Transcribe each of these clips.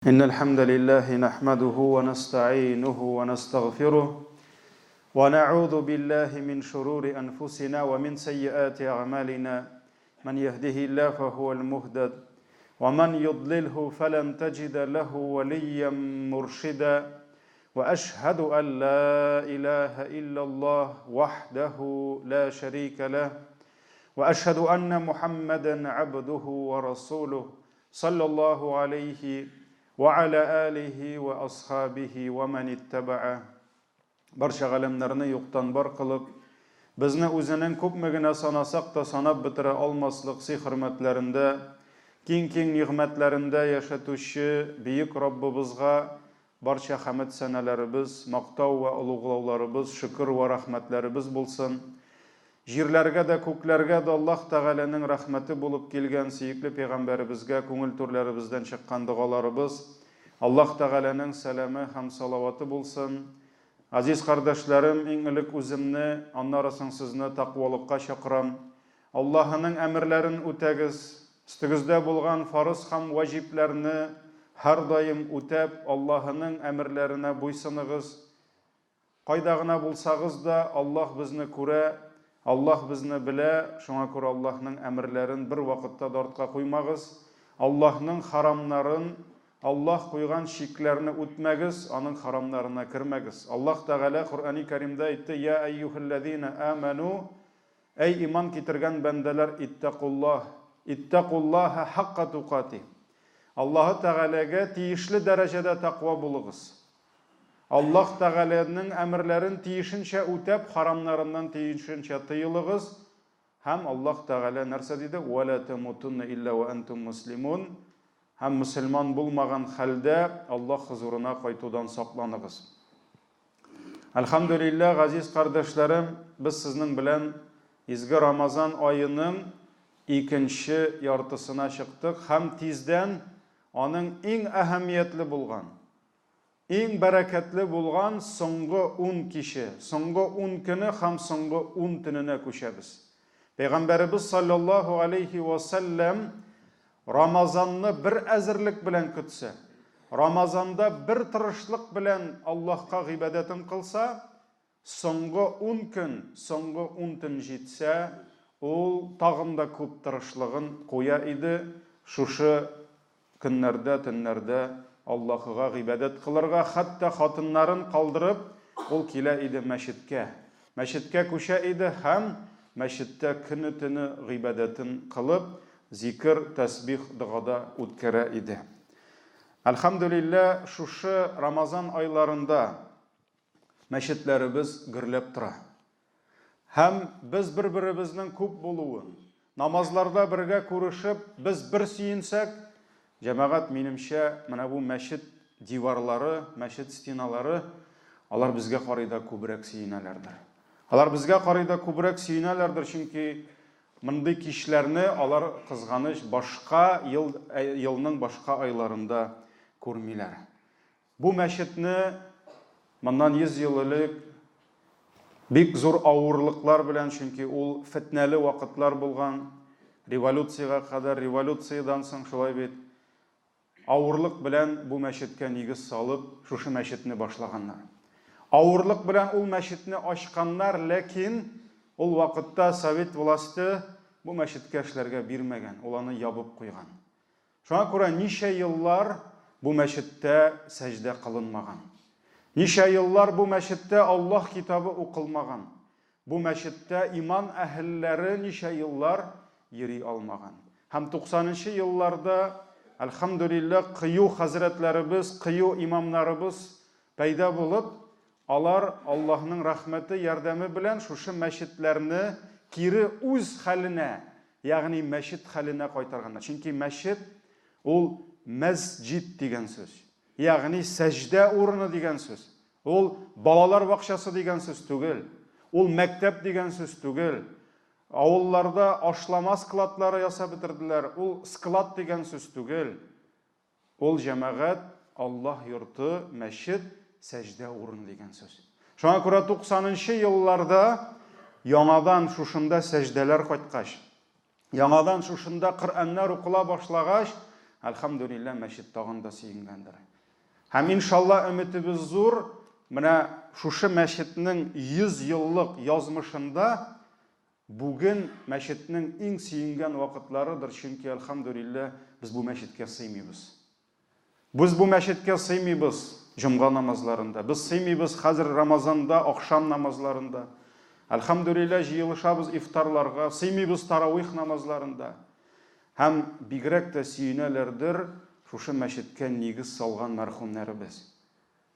إن الحمد لله نحمده ونستعينه ونستغفره ونعوذ بالله من شرور أنفسنا ومن سيئات أعمالنا من يهده الله فهو المهدد ومن يضلله فلن تجد له وليا مرشدا وأشهد أن لا إله إلا الله وحده لا شريك له وأشهد أن محمدا عبده ورسوله صلى الله عليه وعلى آله وأصحابه ومن اتبعه Барча галәмнәрне юктан бар кылып, безне үзенең күпме генә санасак та санап бетерә алмаслык сый-хөрмәтләрендә, киң-киң нигъмәтләрендә яшәтүче бөек Раббыбызга барча хәмед-сәнәләребез, мактау вә олуглауларыбыз, шөкер вә рәхмәтләребез булсын. Җирләргә дә, күкләргә дә Аллаһ Тәгаләнең рәхмәте булып килгән сөекле пәйгамбәребезгә күңел түрләребездән чыккан догаларыбыз, Аллаһ Тәгаләнең сәламе һәм салаваты булсын. Газиз кардәшләрем, иң элек үземне, аннары соң сезне тәкъвалыкка чакырам. Аллаһының әмерләрен үтәгез, өстегездә булган фарыз һәм ваҗибләрне һәрдаим үтәп, Аллаһының әмерләренә буйсыныгыз. Кайда гына булсагыз да, Аллаһ безне күрә, Аллаһ безне белә, шуңа күрә Аллаһның әмерләрен бервакытта да артка куймагыз, Аллаһның харамнарын, Аллаһ куйган чикләрне үтмәгез, Аның харамнарына кермәгез. Аллаһ Тәгалә Коръәни Кәримдә әйтте, Йә әйюһәлләзинә әмәнү, Әй иман китергән бәндәләр, иттәкуллаһ, иттәкуллаһа хакка тукати. Аллаһы Тәгаләгә тиешле дәрәҗәдә тәкъва булыгыз. Аллаһ Тәгаләнең әмерләрен тиешенчә үтәп, харамнарыннан тиешенчә тыелыгыз. Һәм Аллаһ Тәгалә нәрсә диде? Вә лә тәмутунна илля вә әнтум муслимун. Һәм мөселман булмаган хәлдә Аллаһ хозурына кайтудан сакланыгыз. Әлхәмдүлилләһ, газиз кардәшләрем, без сезнең белән изге Рамазан аеның икенче яртысына чыктык һәм тиздән аның иң әһәмиятле булган, иң бәрәкәтле булган соңгы ун киче, соңгы ун көне һәм соңгы ун төненә күчәбез. Пәйгамбәребез салләллаһу алейһи вә сәлләм Рамазанны бер әзерлек белән көтсә, Рамазанда бер тырышлык белән Аллаһка гыйбадәтен кылса, соңгы ун көн, соңгы ун төн җитсә, ул тагын да күп тырышлыгын куя иде шушы көннәрдә, төннәрдә Аллаһыга гыйбадәт кылырга, хәтта хатыннарын калдырып, ул килә иде мәчеткә. Мәчеткә күчә иде һәм мәчеттә көне-төне гыйбадәтен кылып, зикер, тәсбих, догада үткәрә иде. Әлхәмдүлилләһ, шушы Рамазан айларында мәчетләребез гөрләп тора. Һәм без бер-беребезнең күп булуын, намазларда бергә күрешеп, без бер сөенсәк, җәмәгать, минемчә, менә бу мәчет диварлары, мәчет стеналары, алар безгә карый да күбрәк сөенәләрдер. Алар безгә карый да күбрәк сөенәләрдер, чөнки мондый кичләрне алар, кызганыч, башка ел, елның башка айларында күрмиләр. Бу мәчетне моннан 100 ел элек бик зур авырлыклар белән, чөнки ул фетнәле вакытлар булган, революциягә кадәр, революциядән соң шулай бит, авырлык белән бу мәчеткә нигез салып, шушы мәчетне башлаганнар. Авырлык белән ул мәчетне ачканнар, ләкин ул вакытта совет власте бу мәчеткә эшләргә бирмәгән, ул аны ябып куйган. Шуңа күрә ничә еллар бу мәчеттә сәҗдә кылынмаган. Ничә еллар бу мәчеттә Аллаһ китабы укылмаган. Бу мәчеттә иман әһелләре ничә еллар йөри алмаган. Һәм туксанынчы елларда, әлхәмдүлилләһ, кыю хәзрәтләребез, кыю имамнарыбыз пәйда булып, алар Аллаһның рәхмәте, ярдәме белән шушы мәчетләрне кире үз хәленә, ягъни мәчет хәленә кайтарганнар. Чөнки мәчет ул мәсҗид дигән сүз. Ягъни сәҗдә урыны дигән сүз. Ул балалар бакчасы дигән сүз түгел. Ул мәктәп дигән сүз түгел. Авылларда ашлама складлары ясап бетерделәр. Ул склад дигән сүз түгел. Ул җәмәгать, Аллаһ йорты, мәчет, сәҗдә урыны дигән сүз. Шуңа күрә 90 нчы елларда яңадан шушында сәҗдәләр кайткач, яңадан шушында Коръәннәр укыла башлагач, Әлхәмдүлилләһ, мәчет тагын да сөенгәндер. Һәм иншалла өметебез зур, менә шушы мәчетнең 100 еллык язмышында бүген мәчетнең иң сөенгән вакытларыдыр, чөнки, әлхәмдүлилләһ, без бу мәчеткә сыймыйбыз. Без бу мәчеткә сыймыйбыз җомга намазларында. Без сыймыйбыз хәзер Рамазанда ахшам намазларында. Әлхәмдүлилләһ, җыелышабыз ифтарларга, сыймыйбыз таравих намазларында. Һәм бигрәк тә сөенәләрдер шушы мәчеткә нигез салган мәрхүмнәребез.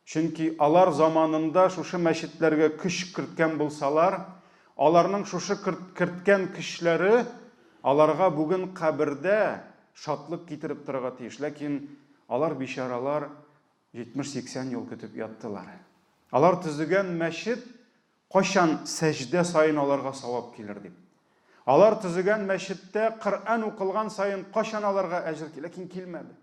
Чөнки алар заманында шушы мәчетләргә көч керткән булсалар, аларның шушы керткән көчләре аларга бүген кабердә шатлык китереп торырга тиеш. Ләкин алар, бичаралар, 70-80 ел көтеп яттылар. Алар төзегән мәчет кайчан сәҗдә саен аларга савап килер дип. Алар төзегән мәчеттә Коръән укылган саен кайчан аларга әҗер килер, ләкин килмәде.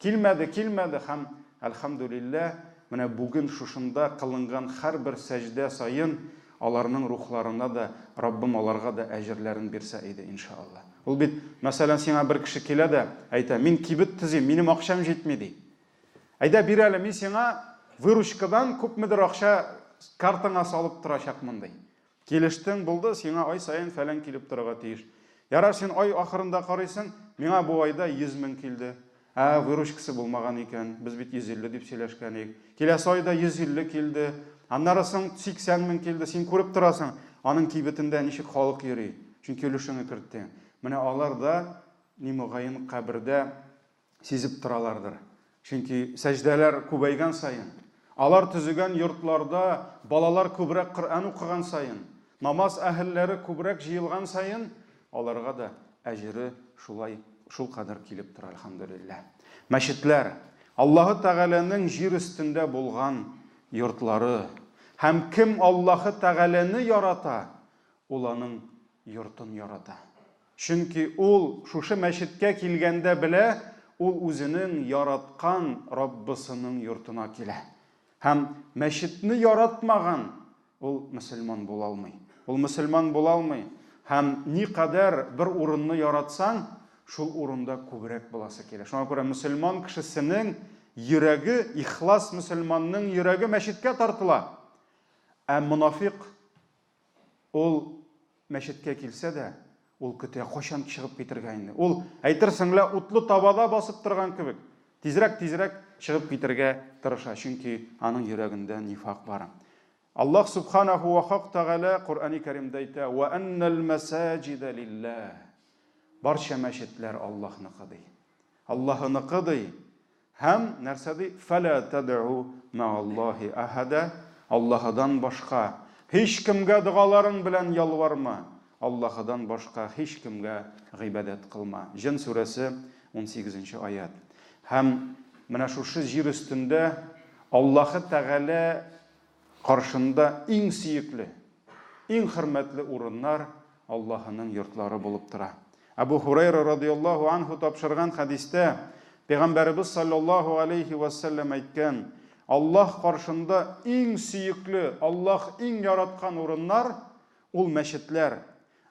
Килмәде, килмәде һәм, әлхәмдүлилләһ, менә бүген шушында кылынган һәрбер сәҗдә саен аларның рухларына да, Раббым аларга да әҗерләрен бирсә иде, иншаАллаһ. Ул бит, мәсәлән, сиңа бер кеше килә дә, әйтә, мин кибет төзим, минем акчам җитми, ди. Әйдә, бир әле, мин сиңа выручкадан күпмедер акча картаңа салып торачакмын, ди. Килештең, булды, сиңа ай саен фәлән килеп торырга тиеш. Ярар, син ай ахырында карыйсың, миңа бу айда 100 мең килде. Ә, выручкасы булмаган икән, без бит 150 дип сөйләшкән идек. Киләсе айда 150 килде, аннары соң 80 мең килде, син күреп торасың, аның кибетендә ничек халык йөри, чөнки өлешеңне керттең. Менә алар да, ни мөгаен, кабердә сизеп торалардыр. Чөнки сәҗдәләр күбәйгән саен, алар төзегән йортларда балалар күбрәк Коръән укыган саен, намаз әһелләре күбрәк җыелган саен, аларга да әҗере шулай шулкадәр килеп тора, әлхәмдүлилләһ. Мәчетләр, Аллаһы Тәгаләнең җир өстендә булган йортлары. Һәм кем Аллаһы Тәгаләне ярата, ул аның йортын ярата. Чөнки ул шушы мәчеткә килгәндә белә, ул үзенең яраткан Раббысының йортына килә. Һәм мәчетне яратмаган, ул мөселман була алмый. Ул мөселман була алмый. Һәм никадәр бер урынны яратсаң, шул урында күбрәк буласы килә. Шуңа күрә мөселман кешесенең йөрәге, ихлас мөселманның йөрәге мәчеткә тартыла. Ә монафикъ Ул мәчеткә килсә дә, ул көтә, кайчан чыгып китергә инде. Ул, әйтерсең лә, утлы табада басып торган кебек, тизрәк-тизрәк чыгып китергә тырыша, чөнки аның йөрәгендә нифак бар. Аллаһ Субханаху ва Хак Тәгалә Коръәни Кәримдә әйтә, «Ва аннал масаҗида лиллаһ». Барча мәчетләр Аллаһныкы ди. Аллаһыныкы ди. Һәм, нәрсә ди, Фәлә тәдгу мәгаллаһи әхәдә, Аллаһыдан башка һичкемгә догаларың белән ялварма, Аллаһыдан башка һичкемгә гыйбадәт кылма. Җен сүрәсе, унсигезенче аять. Һәм менә шушы җир өстендә Аллаһы Тәгалә Каршында иң сөекле, иң хөрмәтле урыннар Аллаһының йортлары булып тора. Әбу Һурайра радыяллаһу анһу тапшырган хәдистә Пәйгамбәребез саллаллаһу алейһи вә сәлләм әйткән, Аллаһ каршында иң сөекле, Аллаһ иң яраткан урыннар, ул мәчетләр,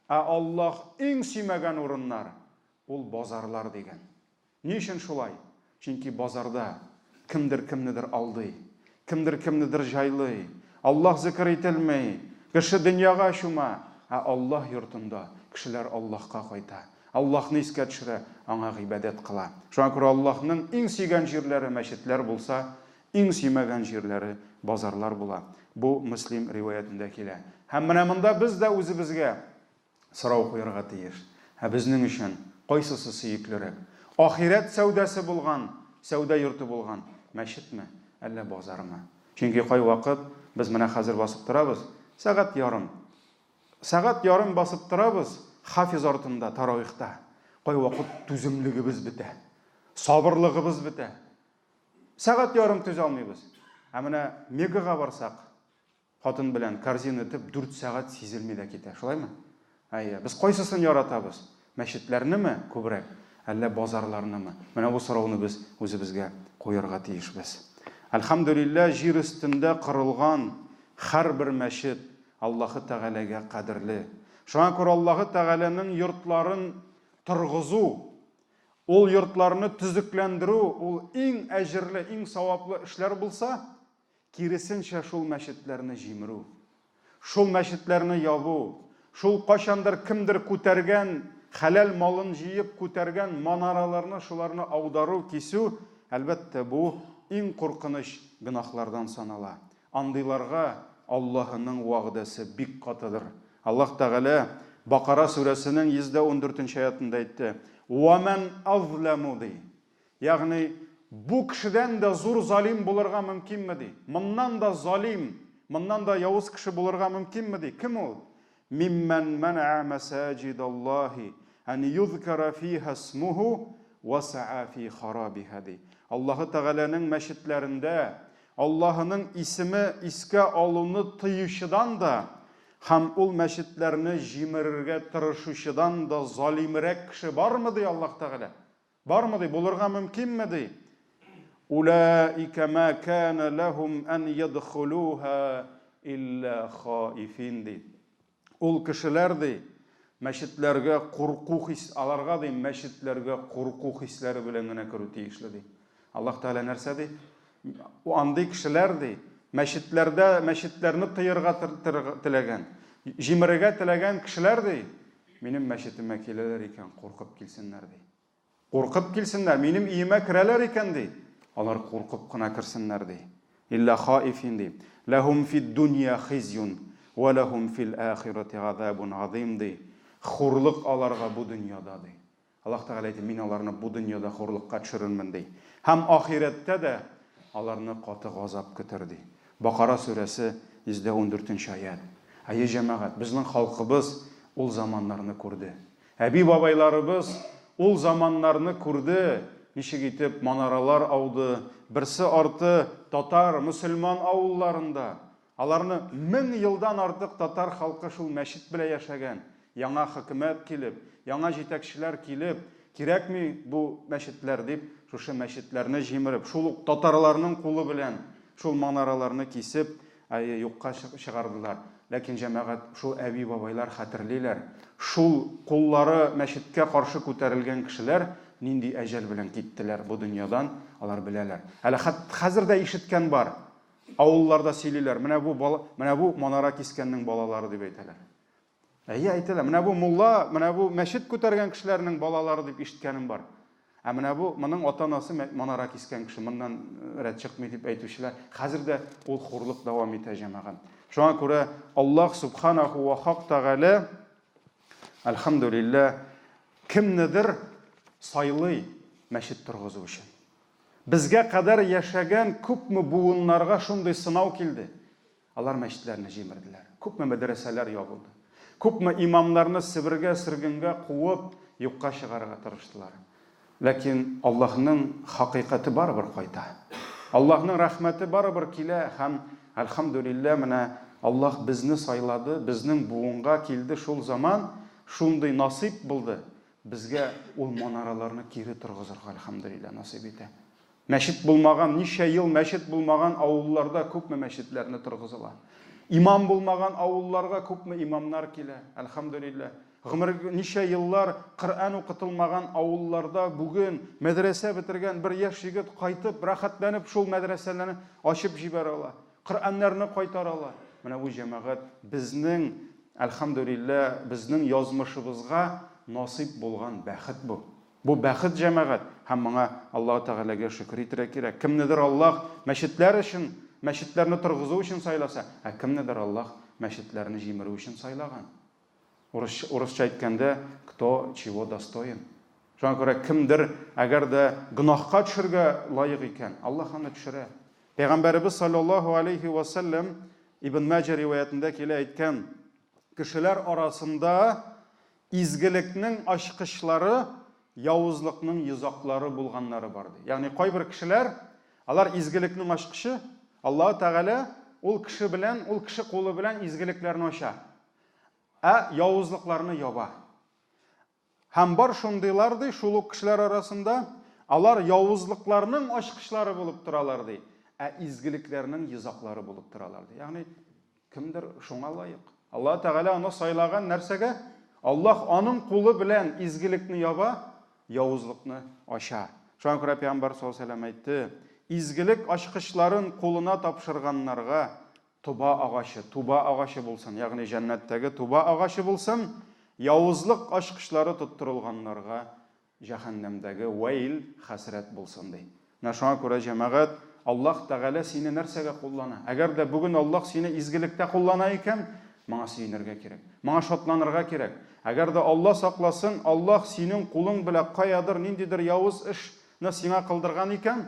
ә Аллаһ иң сөймәгән урыннар, ул базарлар дигән. Ни өчен шулай? Чөнки базарда кемдер кемнедер алдый, кемдер кемнедер җайлый, Аллаһ зикер ителми, кеше дөньяга чума, ә Аллаһ йортында кешеләр Аллаһка кайта, Аллаһны искә төшерә, аңа гыйбадәт кыла. Шуңа күрә Аллаһның иң сөйгән җирләре мәчетләр булса, иң сөймәгән җирләре базарлар була. Бу Мөслим риваятендә килә. Һәм менә монда без дә үзебезгә сорау куярга тиеш. Ә безнең өчен кайсысы сөеклерәк? Ахирәт сәүдәсе булган, сәүдә йорты булган мәчетме, әллә базармы? Чөнки кайвакыт без менә хәзер басып торабыз, сәгать ярым. Сәгать ярым басып торабыз хафиз артында, таравихта. Кайвакыт түземлегебез бетә, сабырлыгыбыз бетә. Сәгать ярым түзә алмыйбыз. Ә менә Мегага барсак, Хатын белән корзина этеп дүрт сәгать сизелми дә китә, шулаймы? Әйе. Без кайсысын яратабыз? Мәчетләрнеме күбрәк, әллә базарларнымы? Менә бу сорауны без үзебезгә куярга тиешбез. Әлхәмдүлилләһ, җир өстендә корылган һәрбер мәчет Аллаһы Тәгаләгә кадерле. Шуңа күрә Аллаһы Тәгаләнең йортларын торгызу, Ул йортларны төзекләндерү ул иң әҗерле, иң саваплы эшләр булса, киресенчә шул мәчетләрне җимерү, шул мәчетләрне ябу, шул кайчандыр кемдер күтәргән, хәләл малын җыеп күтәргән манараларны шуларны аудару, кисү, әлбәттә, бу иң куркыныч гөнаһлардан санала. Андыйларга Аллаһының вәгъдәсе бик катыдыр. Аллаһ Тәгалә Бакара сүрәсенең 114 нче аятында әйтте, Вә мән азләму ди. Ягъни, бу кешедән дә зур залим булырга мөмкинме ди. Моннан да залим, моннан да явыз кеше булырга мөмкинме ди. Кем ул? Миммән мәнәә мәсаҗидаллаһи ән юзкара фиһа исмуху вә сәа фи харабиһа ди. Аллаһы Тәгаләнең мәчетләрендә Аллаһының исеме искә алуны тыючыдан да һәм ул мәчетләрне җимерергә тырышучыдан да залимрәк кеше бармы, ди Аллаһ Тәгалә. Бармы, ди, булырга мөмкинме, ди. Улаика ма кана ләһум ан ядхулуха илля хаифин, ди. Ул кешеләр, ди, мәчетләргә курку хис, аларга, ди, мәчетләргә курку хисләре белән генә керү тиешле, ди. Аллаһ Тәгалә нәрсә ди? Андый кешеләр, ди, мәчетләрдә мәчетләрне тыерга теләгән, җимерергә теләгән кешеләр, ди, минем мәчетемә киләләр икән, куркып килсеннәр, ди. Куркып килсеннәр, минем өемә керәләр икән, ди. Алар куркып кына керсеннәр, ди. Илля хаифин, ди. Ләһум фид дунья хизьюн, вә ләһум фил ахирати газабун азим, ди. Хурлык аларга бу дөньяда, ди. Аллаһ Тәгалә әйтә, мин аларны бу дөньяда хурлыкка төшерермен, ди. Һәм ахирәттә дә аларны каты газап көтер, ди. Бакара сүрәсе, 114 нче аять. Әйе, җәмәгать, безнең халкыбыз ул заманнарны күрде. Әби-бабайларыбыз ул заманнарны күрде, ничек итеп манаралар ауды, берсе арты татар, мөселман авылларында. Аларны 1000 елдан артык татар халкы шул мәчет белә яшәгән. Яңа хөкүмәт килеп, яңа җитәкчеләр килеп, кирәкми бу мәчетләр дип, шушы мәчетләрне җимереп, шул ук татарларның кулы белән шул манараларны кисеп, Әйе, юкка чыгардылар. Ләкин, җәмәгать, шул әби-бабайлар хәтерлиләр, шул куллары мәчеткә каршы күтәрелгән кешеләр нинди әҗәл белән киттеләр бу дөньядан, алар беләләр. Әле хәт хәзер дә ишеткән бар. Авылларда сөйлиләр, менә бу бала, менә бу манара кискәннең балалары дип әйтәләр. Әйе, әйтәләр. Менә бу мулла, менә бу мәчет күтәргән кешеләрнең балалары дип ишеткәнем бар. Ә менә бу, моның ата-анасы манара кискән кеше, моннан рәт чыкмый дип әйтүчеләр. Хәзер дә ул хурлык дәвам итә, җәмәгать. Шуңа күрә Аллаһ субханаху ва хак тәгалә, әлхәмдүлилләһ, кемнедер сайлый мәчет торгызу өчен. Безгә кадәр яшәгән күпме буыннарга шундый сынау килде. Алар мәчетләрне җимерделәр. Күпме мәдрәсәләр ябылды. Күпме имамнарны Себергә, сөргенгә куып, юкка чыгарырга тырыштылар. Ләкин Аллаһның хакыйкате барыбер кайта. Аллаһның рәхмәте барыбер килә һәм, әлхәмдүлилләһ, менә Аллаһ безне сайлады, безнең буынга килде шул заман, шундый насыйп булды, безгә ул манараларны кире торгызырга, әлхәмдүлилләһ, насыйп итә. Мәчет булмаган, ничә ел мәчет булмаган авылларда күпме мәчетләрне торгызыла. Имам булмаган авылларга күпме имамнар килә, әлхәмдүлилләһ. Гомер ничә еллар Коръән укытылмаган авылларда бүген мәдрәсә бетергән бер яшь егет кайтып, рәхәтләнеп шул мәдрәсәләрне ачып җибәрә ала. Коръәннәрне кайтара ала. Менә бу җәмәгать безнең, әлхәмдүлилләһ, безнең язмышыбызга насыйп булган бәхет бу. Бу бәхет, җәмәгать, һәм моңа Аллаһы Тәгаләгә шөкер итәргә кирәк. Кемнедер Аллаһ мәчетләр өчен, мәчетләрне торгызу өчен сайласа, ә кемнедер Аллаһ мәчетләрне җимерү өчен сайлаган. Урысча, урысча әйткәндә, кто чего достоин. Шуңа күрә кемдер әгәр дә гөнаһка төшергә лаек икән, Аллаһ аны төшерә. Пәйгамбәребез саллаллаһу алейхи ва сәлләм Ибн Маҗа риваятендә килә әйткән, кешеләр арасында Изгелекнең ачкычлары, явызлыкның йозаклары булганнары бар, ди. Ягъни кайбер кешеләр, алар изгелекнең ачкычы, Аллаһы Тәгалә ул кеше белән, ул кеше кулы белән изгелекләрне ача, ә явызлыкларны яба. Һәм бар шундыйлар, ди, шул ук кешеләр арасында, алар явызлыкларның ачкычлары булып торалар, ди, ә изгелекләрнең йозаклары булып торалар, ди. Ягъни Кемдер шуңа лаек. Аллаһ Тәгалә аны сайлаган нәрсәгә? Аллаһ аның кулы белән изгелекне яба, явызлыкны ача. Шуңа күрә Пәйгамбәр саллаллаһу алейһи ва сәлләм әйтте, Изгелек ачкычларын кулына тапшырганнарга Тоба агачы, туба агачы булсын, ягъни җәннәттәге туба агачы булсын, явызлык ачкычлары тоттырылганнарга җәһәннәмдәге вәйл, хәсрәт булсын, ди. Менә шуңа күрә, җәмәгать, Аллаһ Тәгалә сине нәрсәгә куллана? Әгәр дә бүген Аллаһ сине изгелектә куллана икән, моңа сөенергә кирәк, моңа шатланырга кирәк. Әгәр дә Аллаһ сакласын, Аллаһ синең кулың белән каядыр ниндидер явыз эшне сиңа кылдырган икән,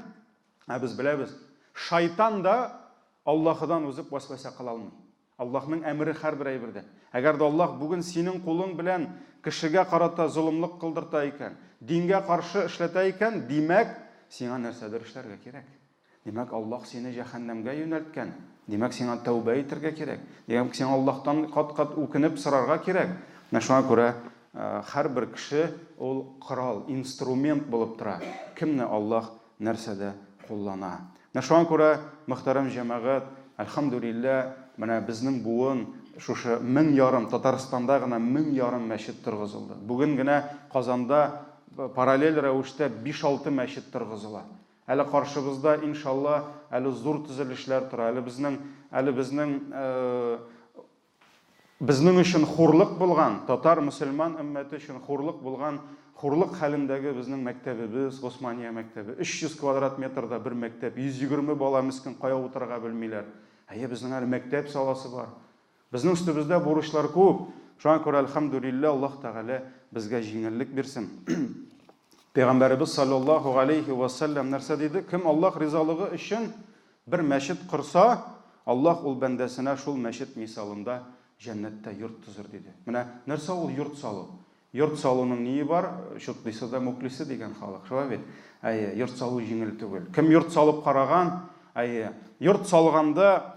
ә без беләбез, шайтан да Аллаһыдан узып вәсвәсә кыла алмый. Аллаһның әмере һәрбер әйбердә. Әгәр дә Аллаһ бүген синең кулың белән кешегә карата золымлык кылдырта икән, дингә каршы эшләтә икән, димәк, сиңа нәрсәдер эшләргә кирәк. Димәк, Аллаһ сине җәһәннәмгә юнәлткән. Димәк, сиңа тәүбә итәргә кирәк. Димәк, сиңа Аллаһтан кат-кат үкенеп сорарга кирәк. Менә шуңа күрә һәрбер кеше ул корал, инструмент булып тора. Кемне Аллаһ нәрсәдә куллана. Менә шуңа күрә, мөхтәрәм җәмәгать, әлхәмдүлилләһ, менә безнең буын шушы 1500, Татарстанда гына 1500 мәчет торгызылды. Бүген генә Казанда параллель рәвештә биш-алты мәчет торгызыла. Әле каршыбызда, иншалла, әле зур төзелешләр тора, әле безнең, әле безнең Безнең өчен хурлык булган, татар мөселман өммәте өчен хурлык булган, хурлык хәлендәге безнең мәктәбебез, Госмания мәктәбе. 300 квадрат метрда бер мәктәп, 120 бала мескен кая утырырга белмиләр. Әйе, безнең әле мәктәп саласы бар. Безнең өстебездә бурычлар күп. Шуңа күрә, әлхәмдүлилләһ, Аллаһ Тәгалә безгә җиңеллек бирсен. Пәйгамбәребез саллаллаһу галәйһи вә сәлләм нәрсә диде? Кем Аллаһ ризалыгы өчен Бер мәчет корса, Аллаһ ул бәндәсенә шул мәчет мисалында җәннәттә йорт төзер, диде. Менә нәрсә ул йорт салу? Йорт салуның ние бар? Чутлыйсы да мүклисе дигән халык, шулай бит? Әйе, йорт салу җиңел түгел. Кем йорт салып караган? Әйе, йорт салганда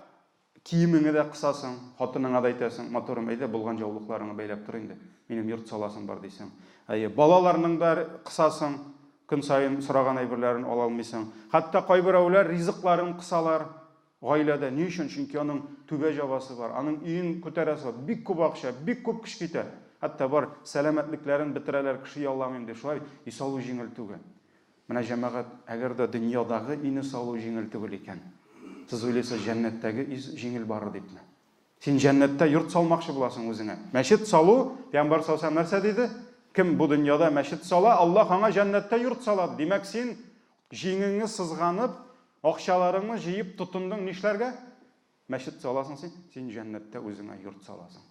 киемеңе дә кысасың, хатыныңа да әйтәсең, матурым, әйдә, булган яулыкларыңны бәйләп тор инде, минем йорт саласым бар, дисең. Әйе, балаларның да кысасың, Көн саен сораган әйберләрен ала алмыйсың. Хәтта кайберәүләр ризыкларын кысалар гаиләдә. Ни өчен? Чөнки аның түбә җабасы бар, аның өен күтәрәсе бар. Бик күп акча, бик күп көч китә. Хәтта бар, сәламәтлекләрен бетерәләр, кеше ялламыйм дип. Шулай өй салу җиңел түгел. Менә, җәмәгать, әгәр дә дөньядагы өйне салу җиңел түгел икән, сез уйлыйсыз, җәннәттәге өй җиңел барыр дипме? Син җәннәттә йорт салмакчы буласың үзеңә. Мәчет салу, Пәйгамбәр саллаллаһу алейһи нәрсә диде? Кем бу дөньяда мәчет сала, Аллаһ аңа җәннәттә йорт сала. Димәк, син җиңеңне сызганып, акчаларыңны җыеп тотындың нишләргә? Мәчет саласың син, син җәннәттә үзеңә йорт саласың.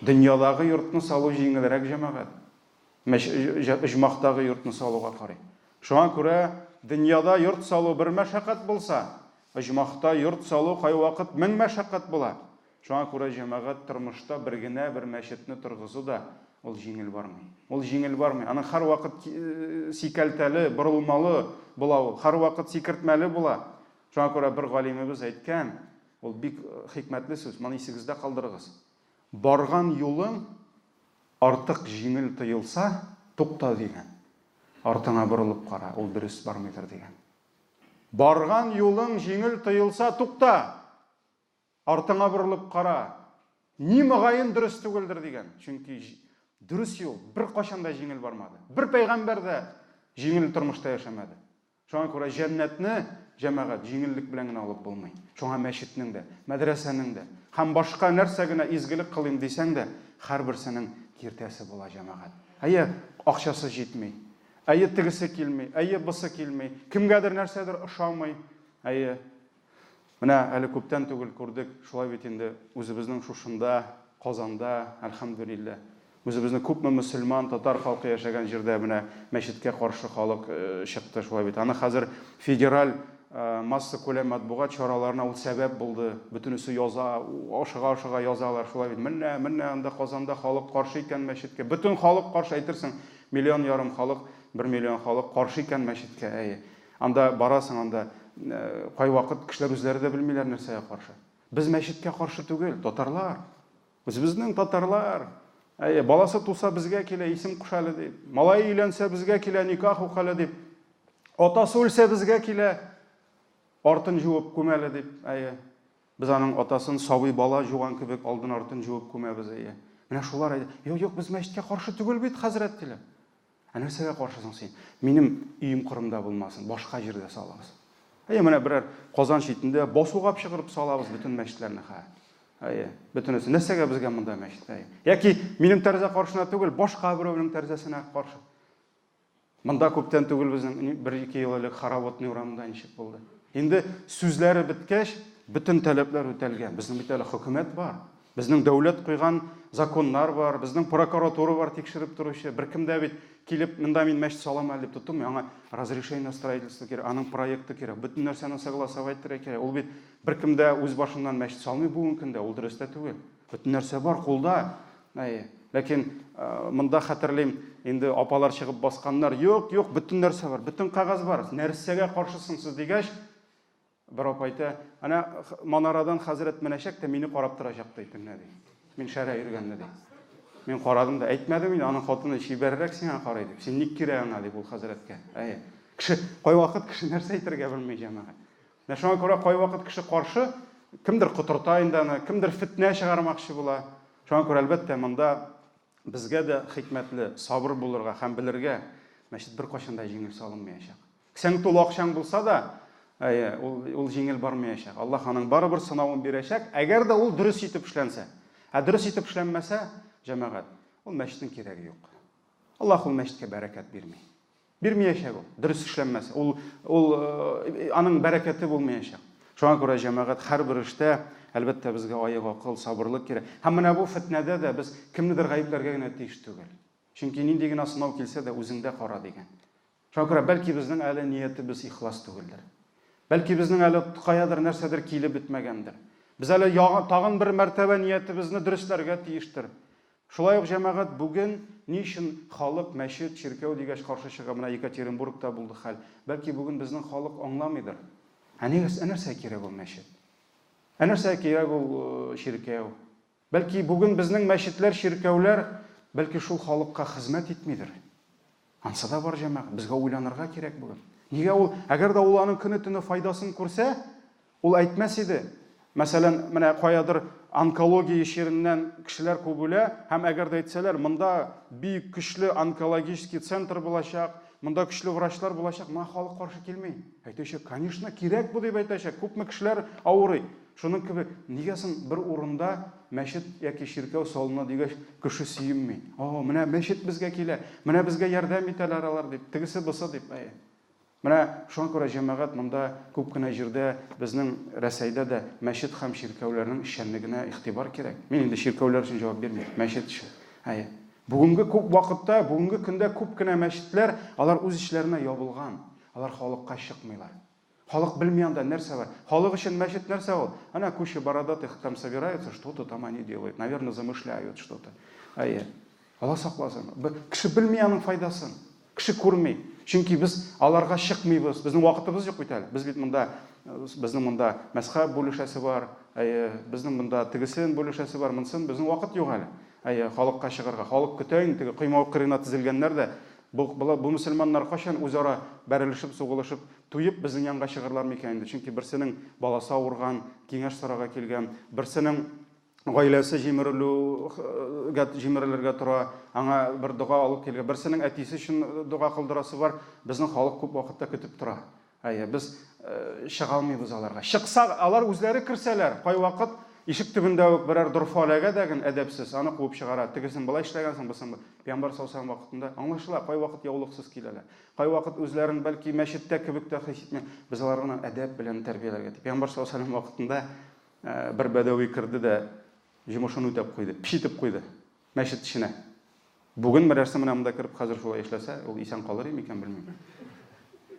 Дөньядагы йортны салу җиңелрәк, җәмәгать. Оҗмахтагы йортны салуга карый. Шуңа күрә дөньяда йорт салу бер мәшәкать булса, оҗмахта йорт салу кайвакыт мең мәшәкать була. Шуңа күрә, җәмәгать, тормышта бер генә бер мәчетне торгызу да ул җиңел бармый. Ул җиңел бармый. Аның һәрвакыт сикәлтәле, борылмалы була ул, һәрвакыт сикертмәле була. Шуңа күрә бер галимебез әйткән, ул бик хикмәтле сүз, моны исегездә калдырыгыз. Барган юлың артык җиңел тоелса, тукта, дигән. Артыңа борылып кара, ул дөрес бармыйдыр, дигән. Барган юлың җиңел тоелса, тукта! Артыңа борылып кара. Ни мөгаен дөрес түгелдер, дигән. Чөнки дөрес юл беркайчан да җиңел бармады. Бер пәйгамбәр дә җиңел тормышта яшәмәде. Шуңа күрә җәннәтне, җәмәгать, җиңеллек белән генә алып булмый. Шуңа мәчетнең дә, мәдрәсәнең дә һәм башка нәрсә генә изгелек кылыйм дисәң дә, һәрберсенең киртәсе була, җәмәгать. Әйе, акчасы җитми. Әйе, тегесе килми, әйе, бусы килми. Кемгәдер нәрсәдер ошамый. Әйе. Менә әле күптән түгел күрдек, шулай бит инде, үзебезнең шушында, Казанда, әлхәмдүлилләһ, үзебезнең күпме мөселман, татар халкы яшәгән җирдә менә мәчеткә каршы халык чыкты, шулай бит. Аны хәзер федераль массакүләм матбугат чараларына ул сәбәп булды. Бөтенесе яза, ашыга-ашыга язалар, шулай бит. Менә, менә анда Казанда халык каршы икән мәчеткә. Бөтен халык каршы, әйтерсең, миллион ярым халык, бер миллион халык каршы икән мәчеткә, әйе. Анда барасың, анда кайвакыт кешеләр үзләре дә белмиләр нәрсәгә каршы. Без мәчеткә каршы түгел, татарлар. Үзебезнең татарлар. Әйе, баласы туса безгә килә, исем куш әле дип. Малае өйләнсә безгә килә, никах ук әле дип. Атасы үлсә безгә килә, артын җуып күм әле дип. Әйе. Без аның атасын сабый бала җуган кебек алдын-артын җуып күмәбез, әйе. Менә шулар әйтә. Юк, юк, без мәчеткә каршы түгел бит, хәзрәт, диләр. Ә нәрсәгә каршы соң син? Минем өем кырымда булмасын, башка җирдә салыгыз. Әйе, менә берәр Казан читендә басуга чыгарып салабыз бөтен мәчетләрне хә. Әйе, бөтенесе. Нәрсәгә безгә монда мәчет? Әйе. Яки минем тәрәзә каршына түгел, башка берәүнең тәрәзәсенә каршы. Монда күптән түгел безнең бер-ике ел элек Хороводный урамында ничек булды. Инде сүзләре беткәч, бөтен таләпләр үтәлгән. Безнең бит әле хөкүмәт бар. Безнең дәүләт куйган законнар бар, безнең прокуратура бар тикшереп торучы. Беркем дә бит килеп, монда мин мәчет салам әле дип тотынмый. Аңа разрешение на строительство кирәк, аның проекты кирәк, бөтен нәрсәне согласовать итәргә кирәк. Ул бит беркем дә үз башыннан мәчет салмый бүгенге көндә, ул дөрес тә түгел. Бөтен нәрсә бар кулда. Әйе. Ләкин монда хәтерлим, инде апалар чыгып басканнар, юк, юк, бөтен нәрсә бар, бөтен кәгазь бар. Нәрсәгә каршысың сез дигәч, бер апа әйтә, әнә манарадан хәзрәт менәчәк тә мине карап торачак ди төнлә ди. Мин шәрә йөргәнне ди. Мин карадым да әйтмәдем инде, аның хатыны чибәррәк сиңа карый дип. Син ник кирәк аңа дип ул хәзрәткә. Әйе. Кеше кайвакыт кеше нәрсә әйтергә белми җәмәгать. Менә шуңа күрә кайвакыт кеше каршы, кемдер котырта инде аны, кемдер фетнә чыгармакчы була. Шуңа күрә, әлбәттә, монда безгә дә хикмәтле, сабыр булырга һәм белергә, мәчет беркайчан да җиңел салынмаячак. Кесәң тулы акчаң булса да, әйе, ул, ул җиңел бармаячак. Аллаһ аның барыбер сынавын бирәчәк, әгәр дә ул дөрес итеп эшләнсә. Ә дөрес итеп эшләнмәсә, җәмәгать, ул мәчетнең кирәге юк. Аллаһ ул мәчеткә бәрәкәт бирми. Бирмиячәк ул, дөрес эшләнмәсә. Ул, ул э, аның бәрәкәте булмаячак. Шуңа күрә җәмәгать һәрбер эштә, әлбәттә, безгә аек акыл, сабырлык кирәк. Һәм менә бу фетнәдә дә без кемнедер гаепләргә генә тиеш түгел. Чөнки нинди генә сынау килсә дә, үзеңдә кара дигән. Шуңа күрә бәлки безнең әле ниятебез ихлас түгелдер. Бәлки безнең әле каядыр нәрсәдер килеп бетмәгәндер. Без әле тагын бер мәртәбә ниятебезне дөресләргә тиештер. Шулай ук, җәмәгать, бүген ни өчен халык мәчет, чиркәү дигәч каршы чыга, менә Екатеринбургта булды хәл. Бәлки бүген безнең халык аңламыйдыр. Ә нигә, ә нәрсәгә кирәк ул мәчет? Ә нәрсәгә кирәк ул чиркәү? Бәлки бүген безнең мәчетләр, чиркәүләр, бәлки шул халыкка хезмәт итмидер? Ансы да бар, җәмәгать, безгә уйланырга кирәк бүген. Нигә ул, әгәр дә ул аның көне-төне файдасын күрсә, ул әйтмәс иде. Мәсәлән, менә каядыр онкология чиреннән кешеләр күп үлә, һәм әгәр дә әйтсәләр, монда бик көчле онкологический центр булачак, монда көчле врачлар булачак, моңа халык каршы килми. Әйтәчәк, конечно, кирәк бу дип әйтәчәк, күпме кешеләр авырый. Шуның кебек, нигә соң бер урында мәчет яки чиркәү салына дигәч, кеше сөенми? О, менә мәчет безгә килә, менә безгә ярдәм итәләр алар дип, тегесе-бусы дип. Әйе. Менә шуңа күрә, җәмәгать, монда күп кенә җирдә, безнең Рәсәйдә дә мәчет һәм чиркәүләрнең эшчәнлегенә игътибар кирәк. Мин инде чиркәүләр өчен җавап бирмим, мәчет өчен. Әйе. Бүгенге күп вакытта, бүгенге көндә күп кенә мәчетләр, алар үз эчләренә ябылган, алар халыкка чыкмыйлар. Халык белми анда нәрсә бар. Халык өчен мәчет нәрсә ул? Әнә куча бородатых там собираются, что-то там они делают. Наверное, замышляют что-то. Әйе. Алла сакласын. Кеше белми аның файдасын. Кеше күрми. Чөнки без аларга чыкмыйбыз. Безнең вакытыбыз юк бит әле. Без бит монда, безнең монда мәзхәб бүлешәсе бар. Әйе, безнең монда тегесен бүлешәсе бар, монысын. Безнең вакыт юк әле. Әйе, халыкка чыгарга. Халык көтә инде, теге койма кырыена тезелгәннәр дә. Бу, бу мөселманнар кайчан үзара бәрелешеп, сугылышып Туеп безнең янга чыгырлар микән инде? Чөнки берсенең баласы авырган, киңәш сорарга килгән, берсенең гаиләсе җимерелүгә җимерелергә тора, аңа бер дога алып килгән, берсенең әтисе өчен дога кылдырасы бар. Безнең халык күп вакытта көтеп тора. Әйе, без чыга алмыйбыз аларга. Чыксак, алар үзләре керсәләр, кайвакыт ишек төбендә үк берәр дорфа эләгә дә ген, әдәпсез, аны куып чыгара. Тегесен болай эшләгәнсең, бусын Пәйгамбәр саллаллаһу алейһи ва сәлләм вакытында аңлашыла, кайвакыт яулыксыз киләләр. Кайвакыт үзләрен, бәлки, мәчеттә кебек тә хис итми. Без аларны әдәп белән тәрбияләргә тиеш. Пәйгамбәр саллаллаһу алейһи ва сәлләм вакытында бер бәдәви керде дә йомышын үтәп куйды, пешитеп куйды мәчет эченә. Бүген берәрсе менә монда кереп хәзер шулай эшләсә, ул исән калыр иде микән, белмим.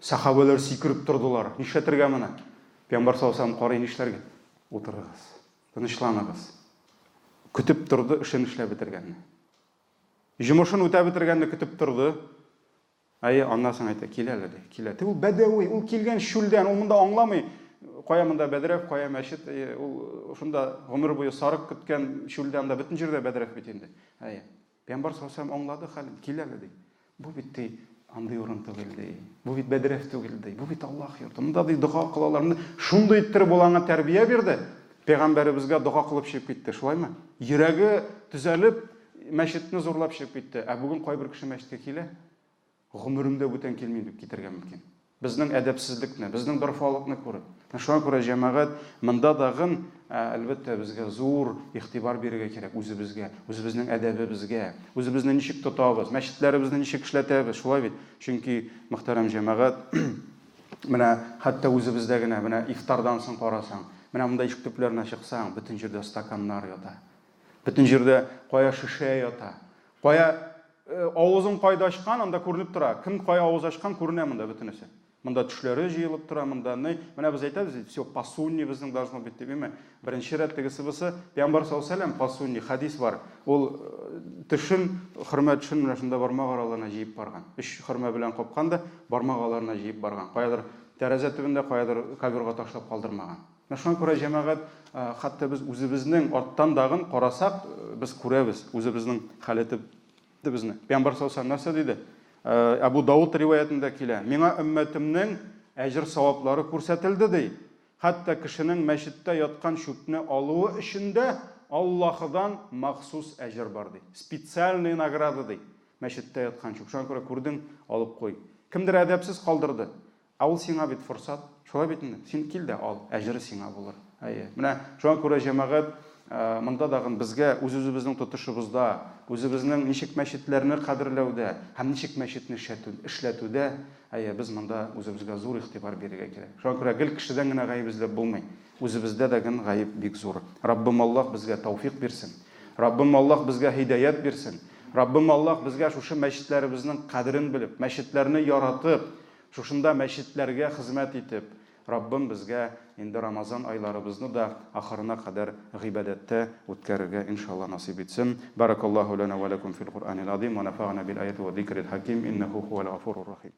Сәхабәләр сикереп тордылар. Нишләтергә моны? Пәйгамбәр саллаллаһу алейһи ва сәлләм карый, нишләргә? Утырыгыз. Тынычланыгыз. Көтеп торды эшен эшләп бетергәнне. Җомышын үтәп бетергәнне көтеп торды. Әйе, аннан соң әйтә, кил әле, ди, килә. Тик ул бәдәви, ул килгән чүлдән, ул монда аңламый, кая монда бәдрәф, кая мәчет, әйе, ул шунда гомер буе сарык көткән чүлдә, анда бөтен җирдә бәдрәф бит инде. Әйе. Пәйгамбәр саллаллаһу алейһи ва сәлләм аңлады хәлен, кил әле, ди. Бу бит, ди, андый урын түгел, ди. Бу бит бәдрәф түгел, ди. Бу бит Аллаһ йорты. Монда, ди, дога кылалар. Монда шундый иттереп ул аңа тәрбия бирде. Пәйгамбәребезгә дога кылып чыгып китте, шулаймы? Йөрәге төзәлеп, мәчетне зурлап чыгып китте. Ә бүген кайбер кеше мәчеткә килә. Гомеремдә бүтән килмим дип китәргә мөмкин. Безнең әдәпсезлекне, безнең дорфалыкны күреп. Менә шуңа күрә, җәмәгать, монда тагын, әлбәттә, безгә зур игътибар бирергә кирәк үзебезгә, үзебезнең әдәбебезгә, үзебезне ничек тотабыз, мәчетләребезне ничек эшләтәбез, шулай бит? Чөнки, мөхтәрәм җәмәгать, менә хәтта үзебездә генә, менә ифтардан соң карасаң, менә монда ишек төпләренә чыксаң, бөтен җирдә стаканнар ята. Бөтен җирдә кая шешә ята. Кая авызын кайда ачкан, анда күренеп тора. Кем кая авыз ачкан, күренә монда бөтенесе. Монда төшләре җыелып тора, монда ни. Менә без әйтәбез бит, все по сунне безнең должно быть дип, әйме? Беренче рәт тегесе-бусы. Пәйгамбәр саллаллаһу алейһи ва сәлләм по сунне, хәдис бар. Ул төшен, хөрмә төшен менә шунда бармак араларына җыеп барган. Өч хөрмә белән капкан да, бармак араларына җыеп барган. Каядыр тәрәзә төбендә, каядыр коверга ташлап калдырмаган. Менә шуңа күрә, җәмәгать, хәтта без үзебезнең арттан дагын карасак, без күрәбез үзебезнең халәтебезне. Пәйгамбәр саллаллаһу алейһи ва сәлләм нәрсә диде? Әбу Дауд риваятендә килә. Миңа өммәтемнең әҗер-саваплары күрсәтелде, ди. Хәтта кешенең мәчеттә яткан чүпне алуы өчен дә Аллаһыдан махсус әҗер бар, ди. Специальная награда, ди. Мәчеттә яткан чүп. Шуңа күрә күрдең, алып куй. Кемдер әдәпсез калдырды. Ә ул сиңа бит форсат. Шулай бит инде. Син кил дә ал, әҗере сиңа булыр. Әйе. Менә шуңа күрә, җәмәгать, монда дагын безгә үз-үзебезнең тотышыбызда, үзебезнең ничек мәчетләрне кадерләүдә һәм ничек мәчетне эшләтүдә, әйе, без монда үзебезгә зур игътибар бирергә кирәк. Шуңа күрә гел кешедән генә гаеп эзләп булмый. Үзебездә дә ген гаеп бик зур. Раббым Аллаһ безгә тәүфикъ бирсен. Раббым Аллаһ безгә һидаять бирсен. Раббым Аллаһ безгә шушы мәчетләребезнең кадерен белеп, мәчетләрне яратып, Шушында мәчетләргә хезмәт итеп, Раббым безгә инде Рамазан айларыбызны да ахырына кадәр гыйбадәттә үткәрергә иншалла насыйп итсен. Баракаллаһу ләнә вә ләкүм фил Куръанил азим вә нәфәгънә бил аяти вә зикрил хәким иннәһү һүәл гафурур рахим.